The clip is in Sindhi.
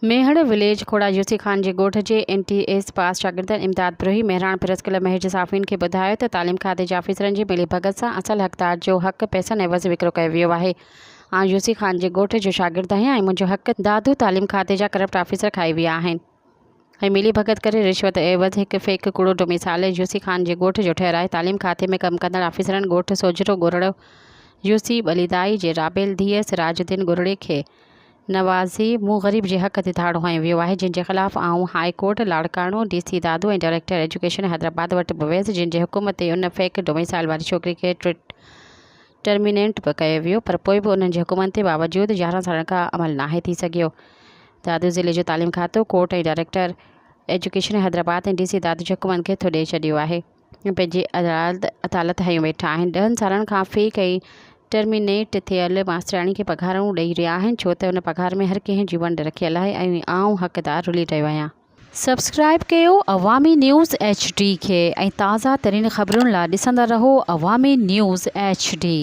ميهڙ وليج کوڙا يوسي خان جي ڳوٺ جي اين ٽي ايس پاس شاگردن امداد بروهي مهراڻ پريس ڪلب ميهڙ جي صحافين کي ٻڌايو ته تعليم کاتي جي آفيسرن جي ملي ڀڳت سان اصل حقدار جو حق پئسن عيوض وڪرو ڪيو ويو آهي آئون يوسي خان جي ڳوٺ جو شاگرد آهيان ۽ منهنجو حق دادو تعليم کاتي جا ڪرپٽ آفيسر کائي ويا آهن ۽ ملي ڀڳت ڪري رشوت عيوض هڪ فيڪ ڪوڙو ڊوميسائل يوسي خان جي ڳوٺ جو ٺهرائي تعليم کاتي ۾ ڪم ڪندڙ آفيسرن ڳوٺ سوجهرو ڳورڙو يوسي ٻليدائي جي رابيل ڌيء سراج الدين ڳورڙي کي نوازي مون غريب جي حق تي ڌاڙو هنيو ويو آهي جنهن جي خلاف آئون high court Larkana, D C Dadu ۽ director education Hyderabad وٽ به ويس جن جي حڪم تي ان فيڪ ڊوميسائل واري ڇوڪري کي ٽرمينيٽ به ڪيو ويو پر پوء به انهن جي حڪمن تي باوجود 11 سالن کان عمل ناهي ٿي سگهيو دادو ضلعي جو تعليم کاتو court ۽ director education Hyderabad ۽ D C Dadu جي حڪمن کي ٿڏي ڇڏيو آهي. پنهنجي عدالت هنيو ويٺا آهن ڏهن سالن کان فيڪ ۽ ٽرمينيٽ ٿيل ماسترياڻي کي پگهارون ڏئي رهيا آهن ڇو ته ان پگهار ۾ هر ڪنهن جي ونڊ رکيل آهي ۽ آئون حقدار رلي رهيو آهيان. سبسڪرائيب ڪيو عوامي نيوز ايڇ ڊي کي ۽ تازه ترين خبرن لا ڏسندا رهو عوامي نيوز ايڇ ڊي.